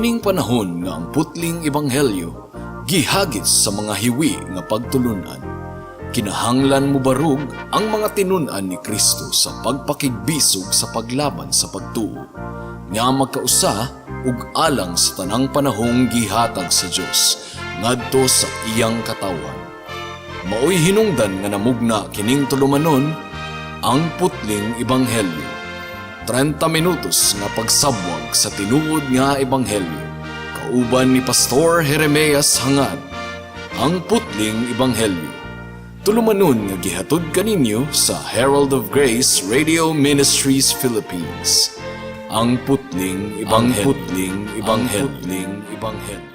Niining panahon nga ang putling ebanghelyo gihagit sa mga hiwi nga pagtulunan, kinahanglan mobarug ang mga tinun-an ni Kristo sa pagpakigbisog sa paglaban sa pagtuo nga magkausa ug alang sa tanang panahong gihatag sa Dios ngadto sa iyang katawhan. Maoy hinungdan nga namugna kining tulumanon, Ang Putling Ebanghelyo. 30 minutos nga pagsabwag sa tinuod nga ebanghelyo. Kauban ni Pastor Jeremias Hangad. Ang Putling Ebanghelyo. Tulumanon nga gihatod kaninyo sa Herald of Grace Radio Ministries Philippines. Ang Putling Ebanghelyo. Ang Putling Ebanghelyo. Ang Putling Ebanghelyo.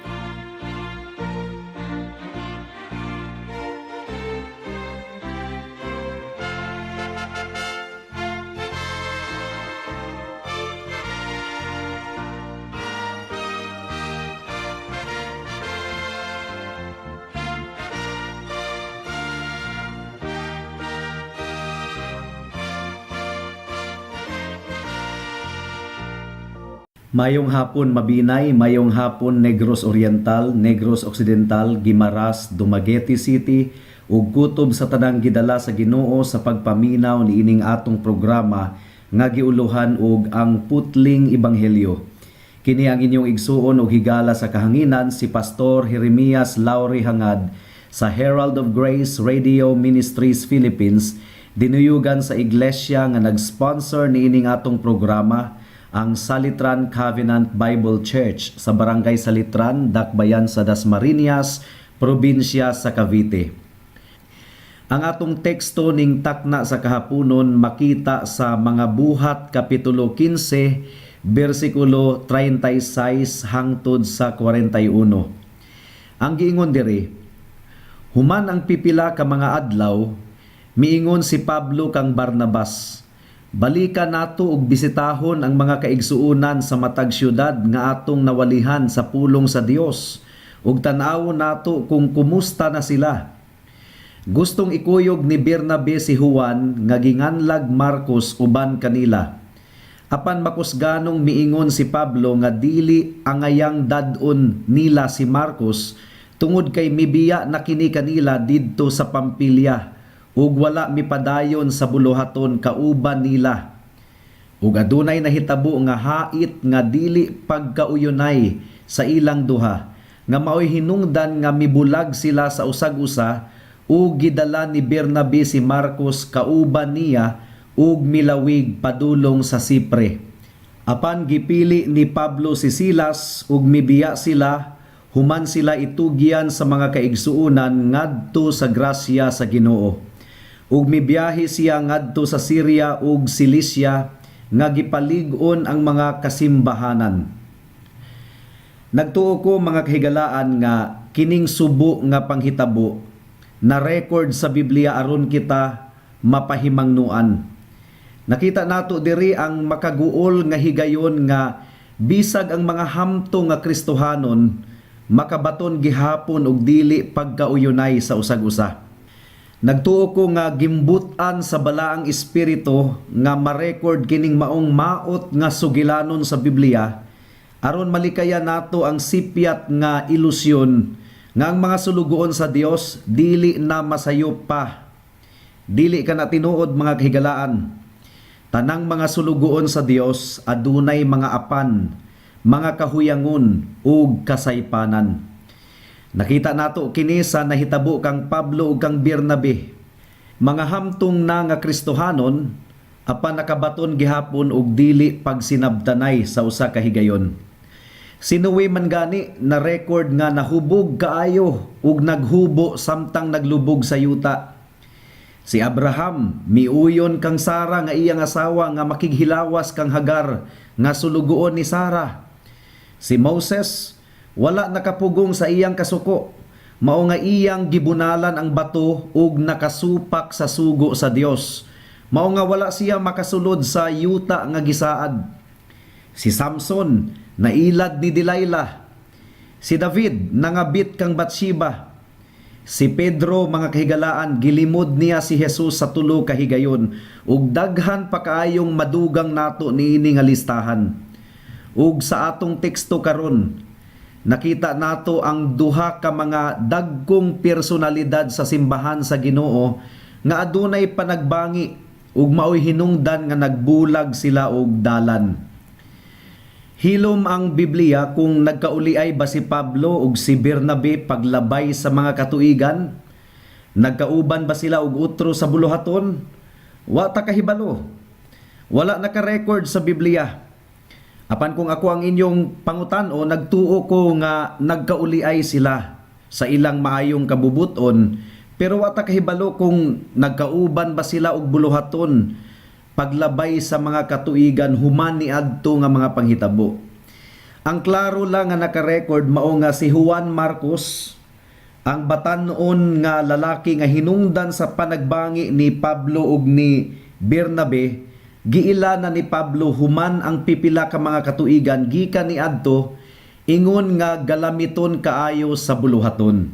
Mayong hapon, Mabinay, mayong hapon, Negros Oriental, Negros Occidental, Guimaras, Dumaguete City, ug kutob sa tanang gidala sa Ginoo sa pagpaminaw niining atong programa nga giuluhan og Ang Putling Ebanghelyo. Kini ang inyong igsuon og higala sa kahanginan, si Pastor Jeremias Lauri Hangad sa Herald of Grace Radio Ministries Philippines, dinuyugan sa iglesia nga nag-sponsor niining atong programa, ang Salitran Covenant Bible Church sa Barangay Salitran, Dakbayan sa Dasmariñas, probinsya sa Cavite. Ang atong teksto ning takna sa kahaponon makita sa Mga Buhat Kapitulo 15, bersikulo 36 hangtod sa 41. Ang giingon diri, "Human ang pipila ka mga adlaw, miingon si Pablo kang Barnabas, 'Balikan nato og bisitahon ang mga kaigsuonan sa matag syudad nga atong nawalihan sa pulong sa Dios ug tan-awon nato kung kumusta na sila.' Gustong ikuyog ni Bernabe si Juan nga ginganlag Marcos uban kanila. Apan makusganong miingon si Pablo nga dili angayang dad-on nila si Marcos tungod kay mibiya na kini kanila didto sa Pampilya ug wala mipadayon sa buluhaton kauban nila. Ug adunay nahitabo nga hait nga dili pagkauyonay sa ilang duha, nga maoy hinungdan nga mibulag sila sa usag-usa, ug gidala ni Bernabe si Marcos kauban niya ug milawig padulong sa Sipre. Apan gipili ni Pablo si Silas ug mibiya sila human sila itugyan sa mga kaigsuonan ngadto sa grasya sa Ginoo. Ug mibiyahe siya ngadto sa Syria ug Cilicia nga gipalig-on ang mga kasimbahanan." Nagtuo ko, mga kahigalaan, nga kining subo nga panghitabo na record sa Biblia aron kita mapahimangnuan. Nakita nato diri ang makaguol nga higayon nga bisag ang mga hamtong nga Kristohanon makabaton gihapon og dili pagkauyonay sa usag-usa. Nagtuo ko nga gimbut-an sa Balaang Espiritu nga ma-record kining maong maot nga sugilanon sa Biblia aron malikayan nato ang sipyat nga ilusyon nga ang mga sulugoon sa Dios dili na masayop pa. Dili ka na tinuod, mga kahigalaan. Tanang mga sulugoon sa Dios adunay mga apan, mga kahuyangon ug kasaypanan. Nakita nato kini sa nahitabo kang Pablo ug kang Bernabe. Mga hamtong na nga Kristohanon apan nakabaton gihapon og dili pagsinabtanay sa usa ka higayon. Si Noe man gani na record nga nahubog kaayo ug naghubo samtang naglubog sa yuta. Si Abraham miuyon kang Sara nga iyang asawa nga makighilawas kang Hagar nga sulugoon ni Sara. Si Moses wala nakapugong sa iyang kasuko. Mao nga iyang gibunalan ang bato ug nakasupak sa sugo sa Dios. Mao nga wala siya makasulod sa yuta nga gisaad. Si Samson nailad ni Delilah. Si David nangabit kang Bathsheba. Si Pedro, mga kahigalaan, gilimod niya si Jesus sa tulo ka higayon, ug daghan pa kaayong madugang nato niini nga listahan. Ug sa atong teksto karon, nakita nato ang duha ka mga dagkong personalidad sa simbahan sa Ginoo nga adunay panagbangi ug maoy hinungdan nga nagbulag sila og dalan. Hilom ang Biblia kung nagkauliay ba si Pablo ug si Bernabe paglabay sa mga katuigan? Nagkauban ba sila og utro sa buluhaton? Wa ta kahibalo. Wala naka-record sa Biblia. Apan kung ako ang inyong pangutan-o, nagtuo ko nga nagkauliay sila sa ilang maayong kabubuton, pero wa ta kahibalo kung nagkauban ba sila og buluhaton paglabay sa mga katuigan human niadto nga mga panghitabo. Ang klaro lang nga naka-record mao nga si Juan Marcos, ang batan-on nga lalaki nga hinungdan sa panagbangi ni Pablo ug ni Bernabe, giila na ni Pablo human ang pipila ka mga katuigan gikan niadto, ingon nga galamiton kaayo sa buluhaton.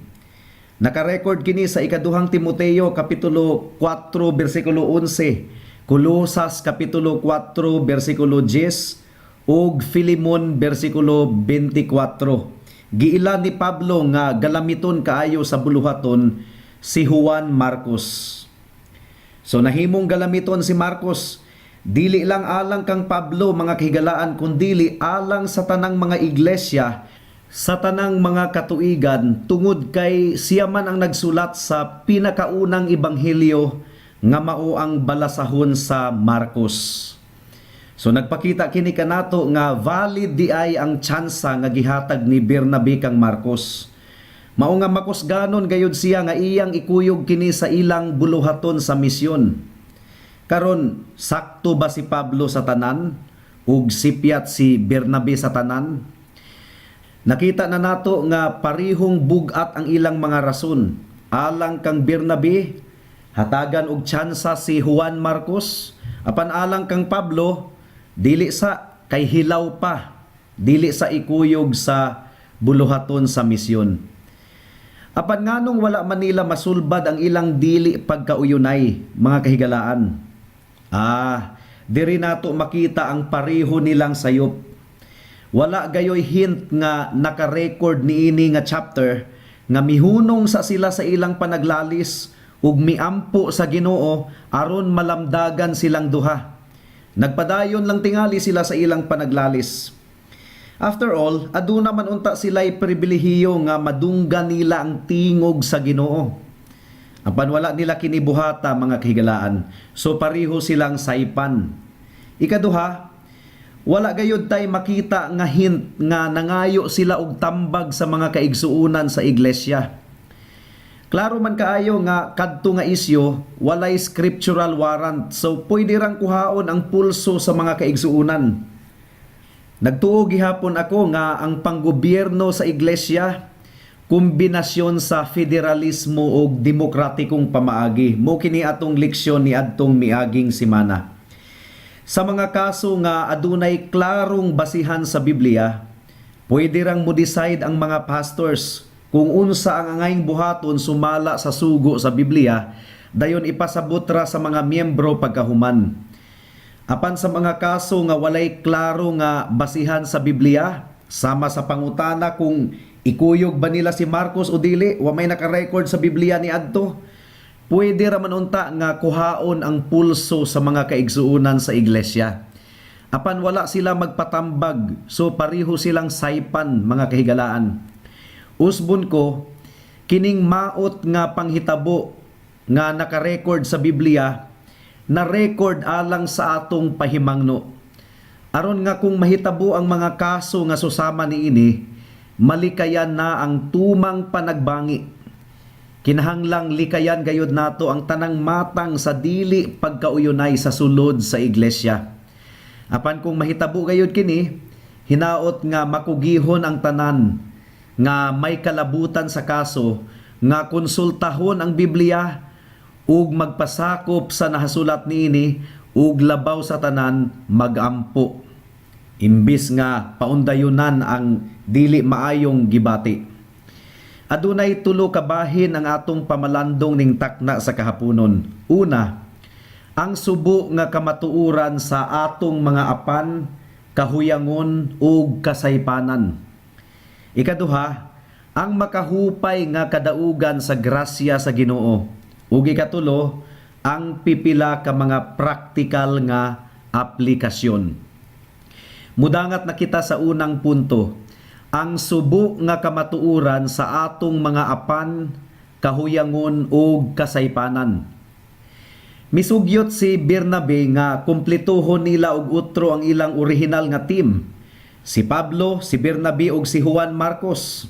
Naka-record kini sa Ikaduhang Timoteo kapitulo 4 bersikulo 11, Kolosas kapitulo 4 bersikulo 10 ug Filemon bersikulo 24. Giila ni Pablo nga galamiton kaayo sa buluhaton si Juan Marcos. So nahimong galamiton si Marcos, dili lang alang kang Pablo, mga kahigalaan, kundili alang sa tanang mga iglesia, sa tanang mga katuigan, tungod kay siya man ang nagsulat sa pinakaunang ebanghelyo nga mao ang balasahon sa Marcos. So nagpakita kini kanato nga valid diay ang tsansa nga gihatag ni Bernabe kang Marcos. Mao nga makusganon gayud siya nga iyang ikuyog kini sa ilang buluhaton sa misyon. Karon, sakto ba si Pablo sa tanan ug sipyat si Bernabe sa tanan? Nakita na nato nga parihong bugat ang ilang mga rason. Alang kang Bernabe, hatagan og tsansa si Juan Marcos, apan alang kang Pablo, dili sa kay hilaw pa, dili sa ikuyog sa buluhaton sa misyon. Apan nganong wala man nila masulbad ang ilang dili pagkauyunay, mga kahigalaan? Diri nato makita ang pareho nilang sayop. Wala gayoy hint nga naka-record niini nga chapter nga mihunong sa sila sa ilang panaglalis ug miampo sa Ginoo aron malamdagan silang duha. Nagpadayon lang tingali sila sa ilang panaglalis. After all, aduna man unta sila'y pribilehiyo nga madunggan nila ang tingog sa Ginoo. Apan wala nila kinibuhata, mga kahigalaan. So pareho silang saypan. Ikaduha, wala gayud tay makita nga hint nga nangayo sila og tambag sa mga kaigsuonan sa iglesia. Klaro man kaayo nga kadto nga isyu walay scriptural warrant. So pwede rang kuhaon ang pulso sa mga kaigsuonan. Nagtuo gihapon ako nga ang panggobyerno sa iglesia, kombinasyon sa federalismo ug demokratikong pamaagi. Mao kini atong leksyon ni adtong miaging semana. Sa mga kaso nga adunay klarong basihan sa Biblia, pwede rang mo decide ang mga pastors kung unsa ang angayng buhaton sumala sa sugo sa Biblia, dayon ipasabot ra sa mga miyembro pagkahuman. Apan sa mga kaso nga walay klaro nga basihan sa Biblia, sama sa pangutana kung ikuyog ba nila si Marcos o dili, wa may naka-record sa Biblia ni adto. Pwede ra man unta nga kuhaon ang pulso sa mga kaigsuonan sa iglesia. Apan wala sila magpatambag, so pareho silang saypan, mga kahigalaan. Usbon ko, kining maot nga panghitabo nga naka-record sa Biblia, na record alang sa atong pahimangno. Aron nga kung mahitabo ang mga kaso nga susama niini, malikayan na ang tumang panagbangi. Kinahanglang likayan gayud nato ang tanang matang sa dili pagkauyunay sa sulod sa iglesia. Apan kung mahitabo gayud kini, hinaot nga makugihon ang tanan nga may kalabutan sa kaso nga konsultahon ang Biblia ug magpasakop sa nahasulat niini ug labaw sa tanan, magampo imbis nga paundayunan ang dili maayong gibati. Adunay tulo ka bahin ang atong pamalandong ning takna sa kahaponon. Una, ang subo nga kamatuoran sa atong mga apan kahuyangon ug kasaypanan. Ikaduha, ang makahupay nga kadaugan sa grasya sa Ginoo. Ug ikatulo, ang pipila ka mga praktikal nga aplikasyon. Mudangat na kita sa unang punto, ang subo nga kamatuoran sa atong mga apan, kahuyangon ug kasaypanan. Misugyot si Bernabe nga kumpletuhon nila og utro ang ilang orihinal nga team. Si Pablo, si Bernabe ug si Juan Marcos.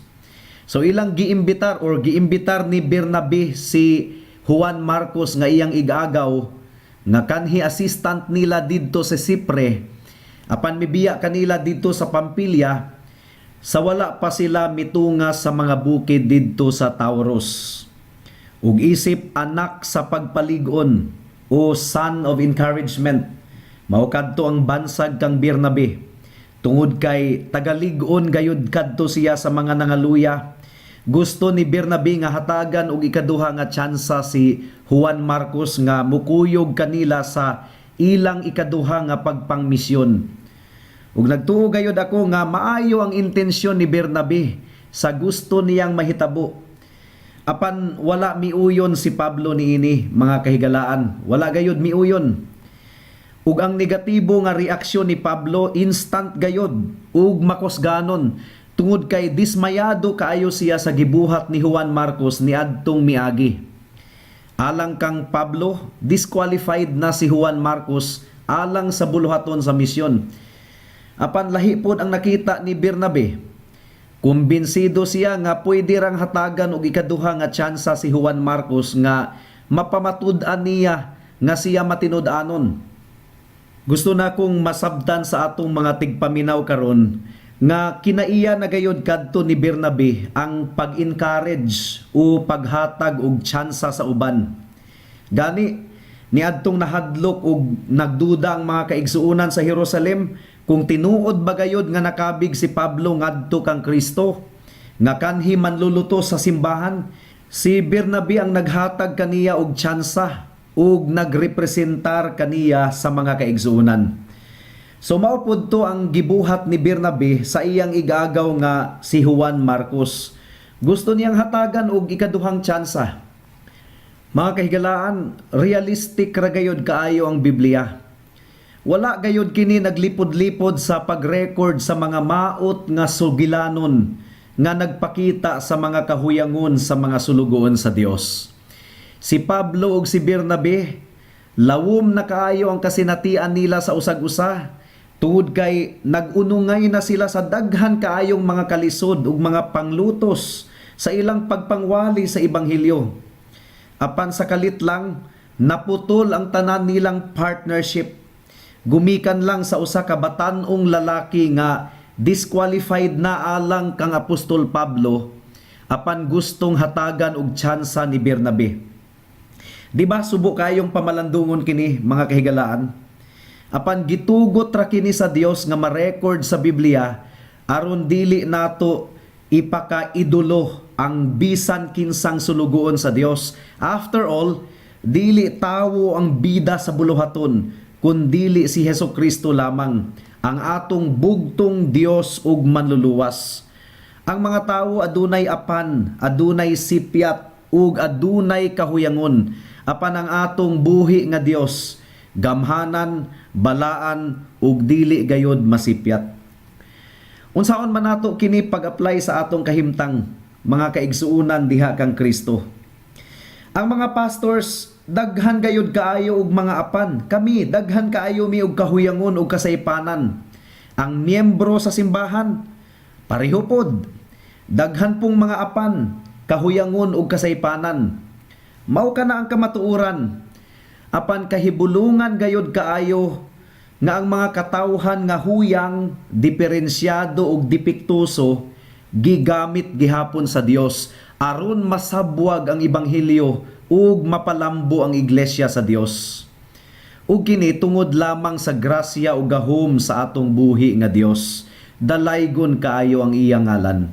So ilang giimbitar or giimbitar ni Bernabe si Juan Marcos nga iyang igagaw nga kanhi assistant nila didto sa Sipre apan mibiya kanila didto sa Pampilya sa wala pa sila mitunga sa mga bukid didto sa Taurus. Ug isip anak sa pagpalig-on o son of encouragement, mao kadto ang bansag kang Bernabe. Tungod kay tagalig-on gayud kadto siya sa mga nangaluya. Gusto ni Bernabe nga hatagan og ikaduha nga tsansa si Juan Marcos nga mukuyog kanila sa ilang ikaduha nga pagpangmisyon. Ug nagtuo gayud ako nga maayo ang intensyon ni Bernabe sa gusto niyang mahitabo. Apan wala miuyon si Pablo niini, mga kahigalaan. Wala gayud miuyon. Ug ang negatibo nga reaksyon ni Pablo, instant gayud ug makusganon tungod kay dismayado kaayo siya sa gibuhat ni Juan Marcos niadtong miagi. Alang kang Pablo, disqualified na si Juan Marcos alang sa buluhaton sa misyon. Apan lahi pod ang nakita ni Bernabe. Kumbinsido siya nga pwede rang hatagan og ikaduha nga tsansa si Juan Marcos nga mapamatud-an niya nga siya matinud-anon. Gusto na kong masabtan sa atong mga tigpaminaw karon nga kinaiya na gayod kadto ni Bernabe ang pag-encourage o paghatag og tsansa sa uban. Gani niadtong nahadlok og nagduda ang mga kaigsuonan sa Jerusalem kung tinuod ba gayod nga nakabig si Pablo ngadto kang Kristo nga kanhi manlulutos sa simbahan, si Bernabe ang naghatag kaniya og tsansa ug nagrepresentar kaniya sa mga kaigsuonan. So mao pud to ang gibuhat ni Bernabe sa iyang igagaw nga si Juan Marcos. Gusto niyang hatagan og ikaduhang tsansa. Mga kahigalaan, realistic ra gayod kaayo ang Biblia. Wala gayod kini naglipod-lipod sa pag-record sa mga maot nga sugilanon nga nagpakita sa mga kahuyangon sa mga sulugoon sa Dios. Si Pablo ug si Bernabe, lawom na kaayo ang kasinatian nila sa usag-usa tungod kay nag-unungay na sila sa daghan kaayong mga kalisod ug mga panglutos sa ilang pagpangwali sa ebanghelyo. Apan sa kalit lang, naputol ang tanan nilang partnership. Gumikan lang sa usa ka batan-ong lalaki nga disqualified na alang kang Apostol Pablo apan gustong hatagan og tsansa ni Bernabe. Di ba subo kayong pamalandungon kini, mga kahigalaan? Apan gitugot ra kini sa Dios nga ma-record sa Biblia aron dili nato ipakaidolo ang bisan kinsang sulugoon sa Dios. After all, dili tawo ang bida sa buluhaton kundili si Hesus Kristo lamang, ang atong bugtong Dios ug manluluwas. Ang mga tawo adunay apan, adunay sipyat ug adunay kahuyangon. Apan ang atong buhi nga Dios, gamhanan, balaan ug dili gayod masipyat. Unsaon man nato kini pag-apply sa atong kahimtang, mga kaigsuonan diha kang Kristo? Ang mga pastors, daghan gayud kaayo og mga apan. Kami, daghan kaayo mi og kahuyangon og kasaypanan. Ang miyembro sa simbahan, pareho pod. Daghan pong mga apan, kahuyangon og kasaypanan. Mao kana ang kamatuoran. Apan kahibulungan gayud kaayo nga ang mga katawhan nga huyang, diferensyado og depektuso gigamit gihapon sa Dios aron masabwag ang ebanghelyo ug mapalambo ang iglesia sa Dios. Ug kini tungod lamang sa grasya ug gahom sa atong buhi nga Dios. Dalaygon kaayo ang iyang ngalan.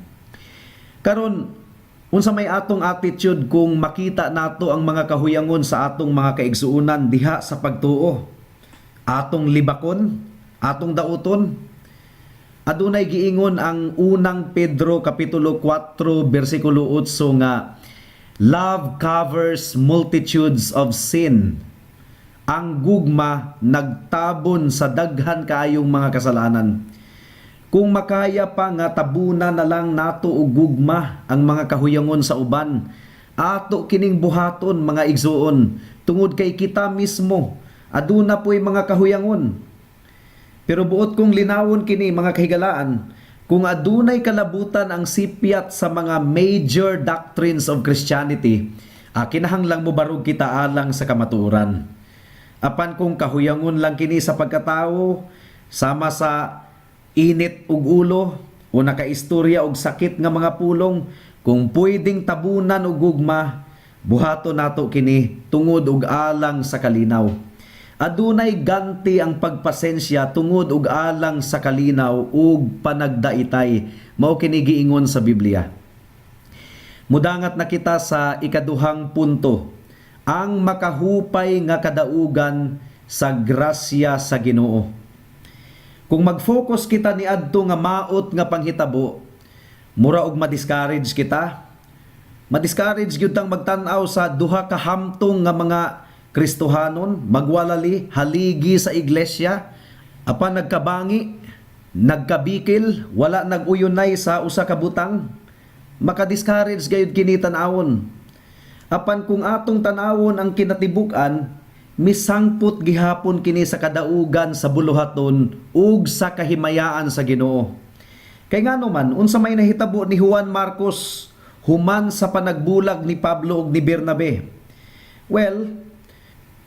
Karon, unsa may atong attitude kung makita nato ang mga kahuyangon sa atong mga kaigsuonan diha sa pagtuo? Atong libakon? Atong dauton? Adunay giingon ang Unang Pedro kapitulo 4 bersikulo 8 nga love covers multitudes of sin. Ang gugma nagtabon sa daghan kaayong mga kasalanan. Kung makaya pa nga tabuna na lang nato og gugma ang mga kahuyangon sa uban, ato kining buhaton, mga igsuon, tungod kay kita mismo aduna po'y mga kahuyangon. Pero buot kong linawon kini, mga kahigalaan, kung adunay kalabutan ang sipyat sa mga major doctrines of Christianity, kinahanglang mobarog kita alang sa kamatuoran. Apan kung kahuyangon lang kini sa pagkatao, sama sa init ug ulo o nakaistorya og sakit nga mga pulong, kung pwedeng tabunan og gugma, buhaton nato kini tungod ug alang sa kalinaw. Adunay ganti ang pagpasensya tungod ug alang sa kalinaw ug panagdaitay. Mao kini giingon sa Biblia. Mudangat na kita sa ikaduhang punto, ang makahupay nga kadaugan sa grasya sa Ginoo. Kung mag-focus kita niadto nga maot nga panghitabo, mura og ma-discourage kita. Ma-discourage gyud tang magtan-aw sa duha ka hamtong nga mga Kristohanon, magwalali, haligi sa iglesia, apan nagkabangi, nagkabikil, wala nag-uyonay sa usa ka butang. Maka-discourage gayud kini tan-awon. Apan kung atong tan-awon ang kinatibuk-an, misangpot gihapon kini sa kadaugan sa buluhaton ug sa kahimayaan sa Ginoo. Kay ngano man, unsa may nahitabo ni Juan Marcos human sa panagbulag ni Pablo ug ni Bernabe? Well,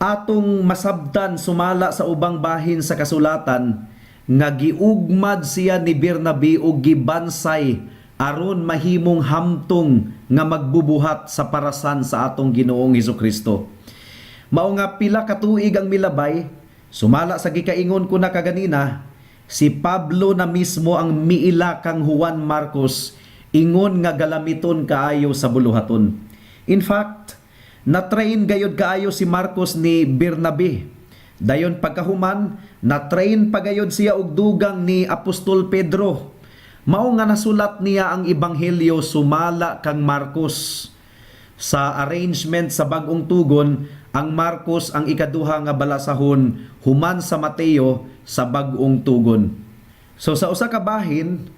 atong masabtan sumala sa ubang bahin sa kasulatan nga giugmad siya ni Bernabe ug gibansay aron mahimong hamtong nga magbubuhat sa parasan sa atong Ginoong Hesus Kristo. Mao nga pila ka tuig ang milabay, sumala sa gikaingon ko na kaganina, si Pablo na mismo ang miila kang Juan Marcos ingon nga galamiton kaayo sa buluhaton. In fact, na-train gayod kaayo si Marcos ni Bernabe. Dayon pagkahuman, na-train pa gayod siya og dugang ni Apostol Pedro. Mao nga nasulat niya ang Ebanghelyo sumala kang Marcos. Sa arrangement sa Bagong Tugon, ang Marcos ang ikaduha nga balasahon human sa Mateo sa Bagong Tugon. So sa usa ka bahin,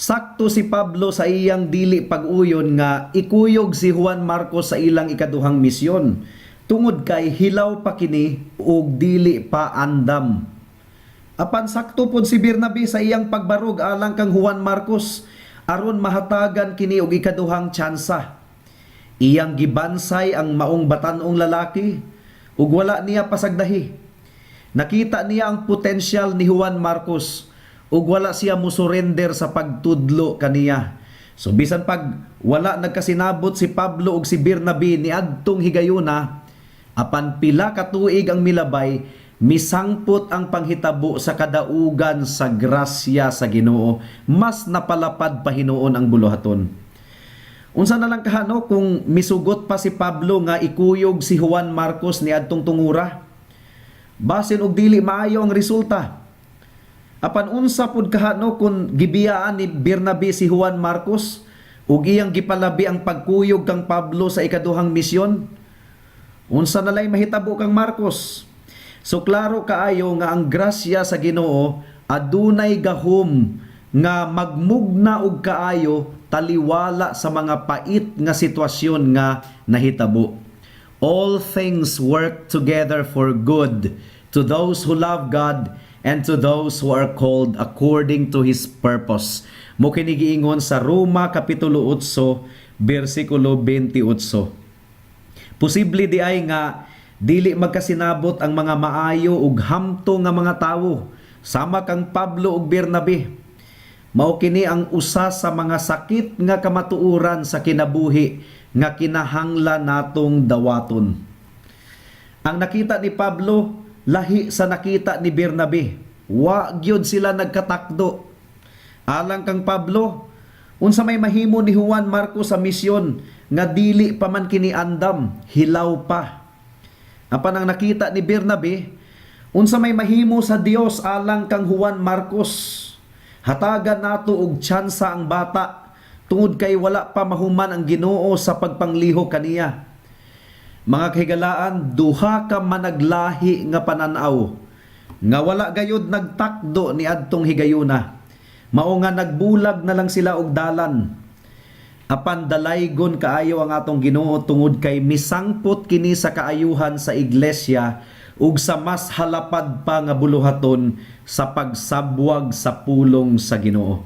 sakto si Pablo sa iyang dili pag-uyon nga ikuyog si Juan Marcos sa ilang ikaduhang misyon tungod kay hilaw pa kini ug dili pa andam. Apan sakto pod si Bernabe sa iyang pagbarog alang kang Juan Marcos aron mahatagan kini og ikaduhang tsansa. Iyang gibansay ang maong batan-ong lalaki ug wala niya pasagdahi. Nakita niya ang potensyal ni Juan Marcos ug wala siya musurrender sa pagtudlo kaniya. So bisan pag wala nagkasinabot si Pablo ug si Bernabe niadtong higayuna, apan pila ka tuig ang milabay, misangpot ang panghitabo sa kadaugan sa grasya sa Ginoo. Mas napalapad pa hinuon ang buluhaton. Unsa na lang kahano kung misugot pa si Pablo nga ikuyog si Juan Marcos niadtong tungura? Basin og dili maayo ang resulta. Apan unsa pud kahano kung gibiyaan ni Bernabe si Juan Marcos ug iyang gipalabi ang pagkuyog kang Pablo sa ikaduhang misyon? Unsa na lay mahitabo kang Marcos? So klaro kaayo nga ang grasya sa Ginoo adunay gahom nga magmugna og kaayo taliwala sa mga pait nga sitwasyon nga nahitabo. All things work together for good to those who love God and to those who are called according to His purpose. Mao kini giingon sa Roma Kapitulo 8 bersikulo 28. Posible diay nga dili magkasinabot ang mga maayo ug hamtong nga mga tawo sama kang Pablo ug Bernabe. Mao kini ang usa sa mga sakit nga kamatuoran sa kinabuhi nga kinahanglan natong dawaton. Ang nakita ni Pablo lahi sa nakita ni Bernabe. Wa gyud sila nagkatakdo. Alang kang Pablo, unsa may mahimo ni Juan Marcos sa misyon nga dili pa man kini andam, hilaw pa. Apan ang nakita ni Bernabe, unsa may mahimo sa Dios alang kang Juan Marcos. Hatagan nato og tsansa ang bata tungod kay wala pa mahuman ang Ginoo sa pagpanglihok kaniya." Mga kahigalaan, duha ka managlahi nga pananaw nga wala gayud nagtakdo ni adtong higayuna. Mao nga nagbulag na lang sila og dalan. Apan dalaygon kaayo ang atong Ginoo tungod kay misangpot kini sa kaayuhan sa iglesia ug sa mas halapad pa nga buluhaton sa pagsabwag sa pulong sa Ginoo.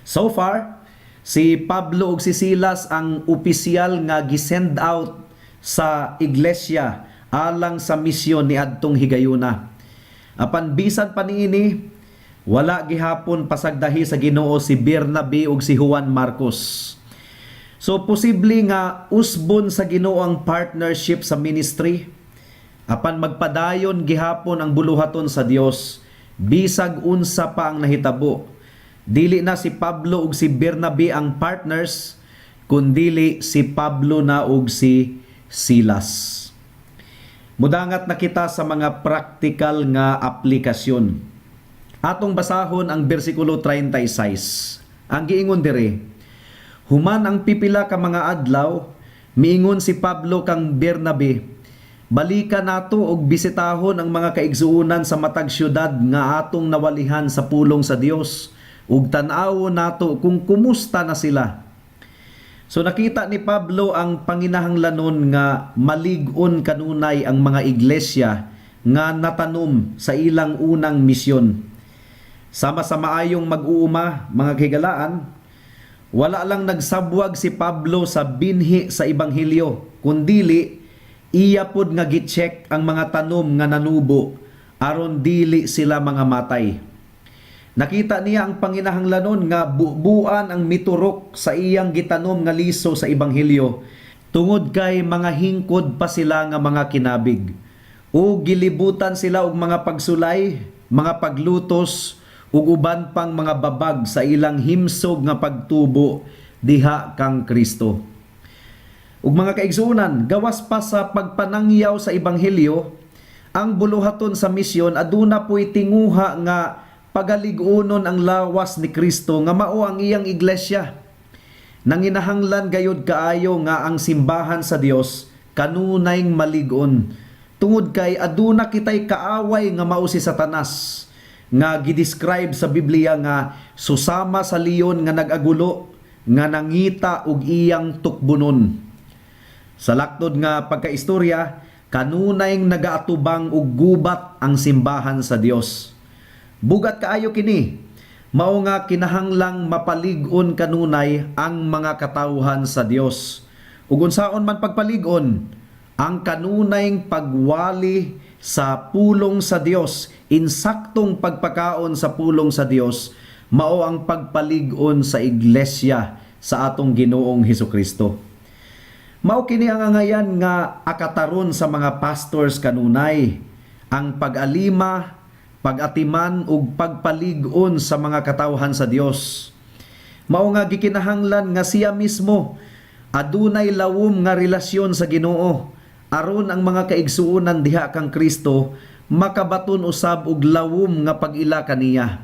So far, si Pablo ug si Silas ang opisyal nga gisend out sa iglesia alang sa misyon ni adtong higayuna. Apan bisan pa niini, wala gihapon pasagdahi sa Ginoo si Bernabe ug si Juan Marcos. So posible nga usbon sa Ginoo ang partnership sa ministry. Apan magpadayon gihapon ang buluhaton sa Dios bisag unsa pa ang nahitabo. Dili na si Pablo ug si Bernabe ang partners, kundili si Pablo na ug si Silas. Mudangat na kita sa mga practical nga aplikasyon. Atong basahon ang bersikulo 36. Ang giingon dire, "Human ang pipila ka mga adlaw, miingon si Pablo kang Bernabe, 'Balika nato og bisitahon ang mga kaigsuonan sa matag syudad nga atong nawalihan sa pulong sa Dios ug tan-awon nato kung kumusta na sila.'" So nakita ni Pablo ang panginahanglanon nga malig-on kanunay ang mga iglesia nga natanom sa ilang unang misyon. Sama sa maayong mag-uuma, mga kahigalaan, wala lang nagsabwag si Pablo sa binhi sa ebanghelyo, kundili iya pod nga gi-check ang mga tanom nga nanubo aron dili sila mga matay. Nakita niya ang panginahanglanon nga bubuan ang miturok sa iyang gitanom nga liso sa ebanghelyo tungod kay mga hingkod pa sila nga mga kinabig. O gilibutan sila og mga pagsulay, mga paglutos ug uban pang mga babag sa ilang himsog nga pagtubo diha kang Kristo. Ug mga kaigsuonan, gawas pa sa pagpanangyaw sa ebanghelyo, ang buluhaton sa misyon aduna po'y tinguha nga pagalig-unon ang lawas ni Kristo nga mao ang iyang iglesia. Nanginahanglan gayud kaayo nga ang simbahan sa Dios kanunayng malig-on tungod kay aduna kitay kaaway nga mao si Satanas nga gidescribe sa Biblia nga susama sa leon nga nag-agulo nga nangita og iyang tukbunon. Sa laktod nga pagkaistorya, kanunayng nagaatubang og gubat ang simbahan sa Dios. Bugat kaayo kini. Mao nga kinahanglang mapalig-on kanunay ang mga katawhan sa Dios. Ug unsaon man pagpalig-on, ang kanunayng pagwali sa pulong sa Dios, insaktong pagpakaon sa pulong sa Dios, mao ang pagpalig-on sa iglesia sa atong Ginoong Hesukristo. Mao kini ang angayan nga akataron sa mga pastors kanunay, ang pag-alima, pag-atiman ug pagpalig-on sa mga katawhan sa Dios. Mao nga gikinahanglan nga siya mismo adunay lawom nga relasyon sa Ginoo aron ang mga kaigsuonan diha kang Kristo makabaton usab og lawom nga pag-ila kaniya.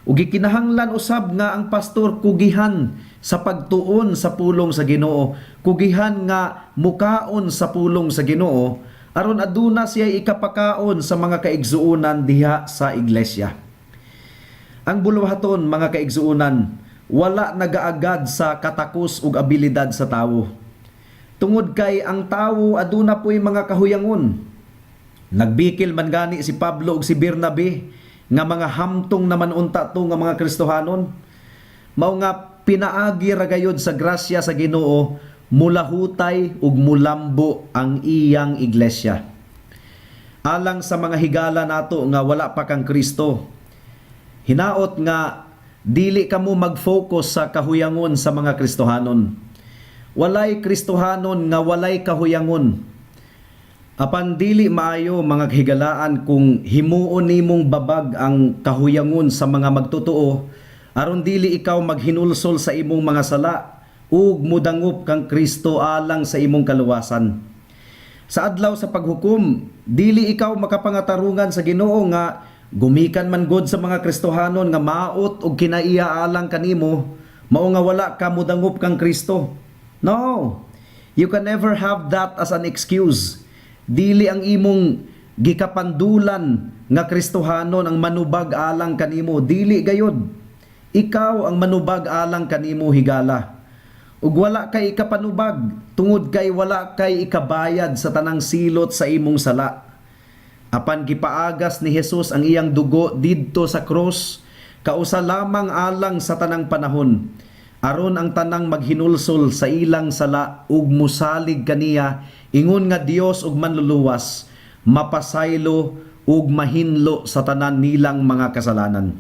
Ug gikinahanglan usab nga ang pastor kugihan sa pagtuon sa pulong sa Ginoo, kugihan nga mukaon sa pulong sa Ginoo aron aduna siya ikapakaon sa mga kaigsuonan diha sa iglesia. Ang buluhaton, mga kaigsuonan, wala nagaagad sa katakos ug abilidad sa tawo. Tungod kay ang tawo aduna po'y mga kahuyangon. Nagbikil man gani si Pablo ug si Bernabe nga mga hamtong naman unta to nga mga Kristohanon. Mao nga pinaagi ra gayod sa grasya sa Ginoo mulahutay ug mulambo ang iyang iglesia. Alang sa mga higala nato nga wala pa kang Kristo, hinaot nga dili kamo mag-focus sa kahuyangon sa mga Kristohanon. Walay Kristohanon nga walay kahuyangon. Apan dili maayo, mga kahigalaan, kung himuon nimong babag ang kahuyangon sa mga magtotoo aron dili ikaw maghinulsol sa imong mga sala ug mudangop kang Kristo alang sa imong kaluwasan. Sa adlaw sa paghukom, dili ikaw makapangatarungan sa Ginoo nga Gumikan man gud sa mga Kristohanon nga maot og kinaiya alang kanimo, mao nga wala ka mudangop kang Kristo. No. You can never have that as an excuse. Dili ang imong gikapandulan nga Kristohanon ang manubag alang kanimo, dili gayod. Ikaw ang manubag alang kanimo, higala. Ug wala kay ikapanubag tungod kay wala kay ikabayad sa tanang silot sa imong sala. Apan gipaagas ni Jesus ang iyang dugo didto sa krus kausa lamang alang sa tanang panahon, aron ang tanang maghinulsol sa ilang sala ug musalig kaniya ingon nga Dios ug Manluluwas, mapasaylo ug mahinlo sa tanan nilang mga kasalanan.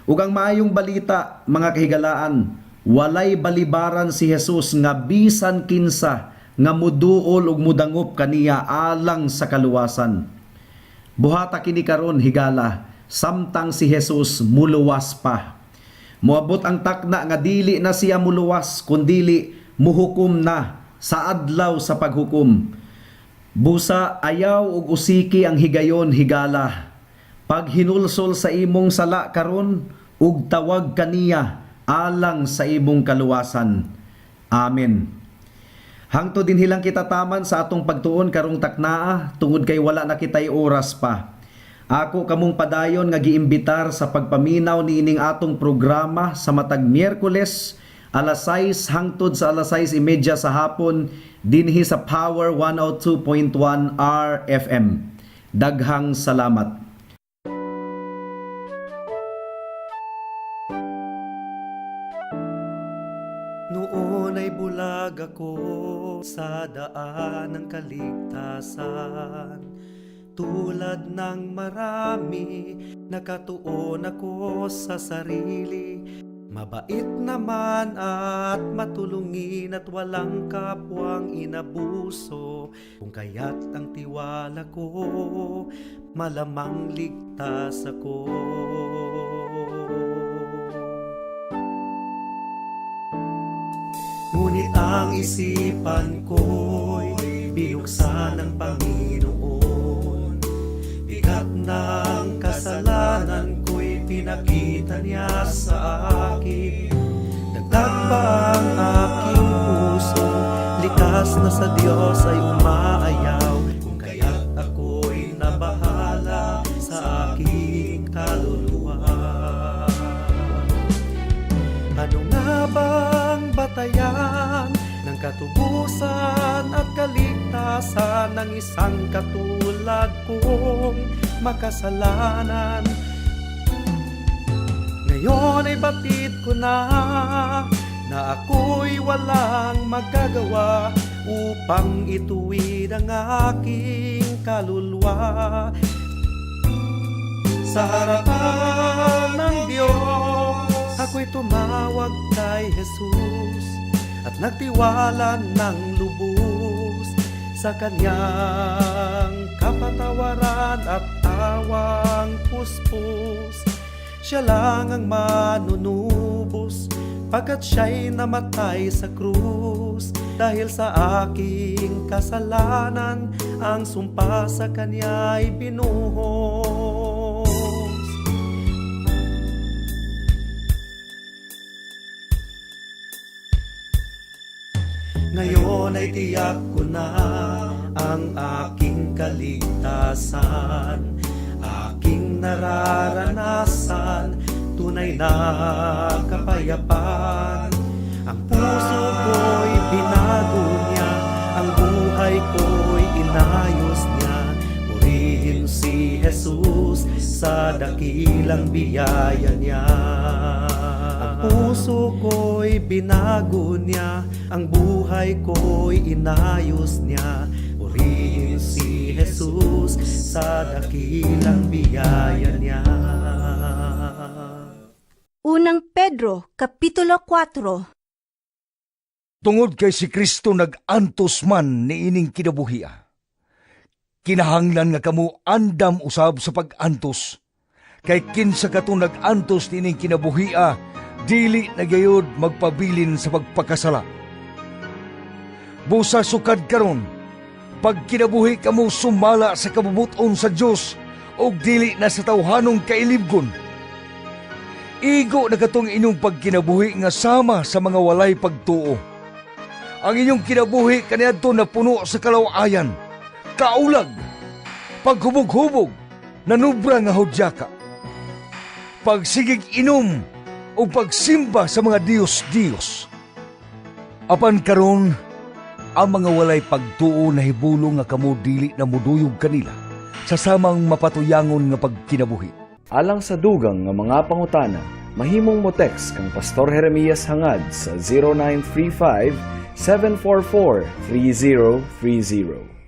Ug ang maayong balita, mga kahigalaan, walay balibaran si Jesus nga bisan kinsa nga muduol ug mudangop kaniya alang sa kaluwasan. Buhata kini karon, higala, samtang si Jesus muluwas pa. Moabot ang takna nga dili na siya muluwas kundili muhukom na sa adlaw sa paghukom. Busa ayaw og usiki ang higayon, higala. Paghinulsol sa imong sala karon ug tawag kaniya alang sa imong kaluwasan. Amen. Hangtod dinhi lang kita taman sa atong pagtuon karong taknaa tungod kay wala na kitay oras pa. Ako kamong padayon nga giimbitar sa pagpaminaw niining atong programa sa matag Miyerkules, alas 6 hangtod sa alas 6:30 sa hapon dinhi sa Power 102.1 RFM. Daghang salamat. Noon ay bulag ako sa daan ng kaligtasan. Tulad ng marami, nakatuon ako sa sarili. Mabait naman at matulungin at walang kapwang inabuso. Kung kaya't ang tiwala ko, malamang ligtas ako. Ngunit ang isipan ko'y binuksan ng Panginoon. Bigat ng kasalanan ko'y pinakita niya sa akin. Dagdag pa ang aking puso, likas na sa Diyos ay umaayaw. Kung kaya't ako'y nabahala sa aking kaluluwa. Ano nga bang batayan ng katubusan at kaligtasan ng isang katulad kong makasalanan? Ngayon ay batid ko na na ako'y walang magagawa upang ituwid ang aking kaluluwa. Sa harapan ng Diyos, ako'y tumawag kay Jesus at nagtiwala ng lubos sa kanyang kapatawaran at awang puspos. Siya lang ang manunubos pagkat siya'y namatay sa krus. Dahil sa aking kasalanan, ang sumpa sa kanya'y binuhos. Ngayon ay tiyak ko na ang aking kaligtasan, aking nararanasan, tunay na kapayapaan. Ang puso ko'y binago niya, ang buhay ko'y inayos niya. Purihin si Jesus sa dakilang biyaya niya. Ang puso ko'y binago niya, ang buhay ko'y inayos niya. Purihin si Jesus sa dakilang biyaya niya. Unang Pedro, Kapitulo 4. Tungod kay si Kristo nag-antos man niining kinabuhia, kinahanglan nga kamo andam usab sa pag-antos. Kay kinsa kato nag-antos niining kinabuhia, dili na gayud magpabilin sa pagpakasala. Busa sukad karon, pagkinabuhi kamo sumala sa kabubuton sa Dios ug dili na sa tawhanong kailibgon. Igo na katong inyong pagkinabuhi nga sama sa mga walay pagtuo. Ang inyong kinabuhi kaniadto na puno sa kalawayan, kaulag, paghubog-hubog, nanubra nga hudyaka, pagsigig inom o pagsimba sa mga Diyos-Diyos. Apan karon, ang mga walay pagtuo na hibulo nga kamo dili na muduyog kanila sa samang mapatuyangon nga pagkinabuhi. Alang sa dugang nga mga pangutana, mahimong mo text kang Pastor Jeremias Hangad sa 0935 744 3030.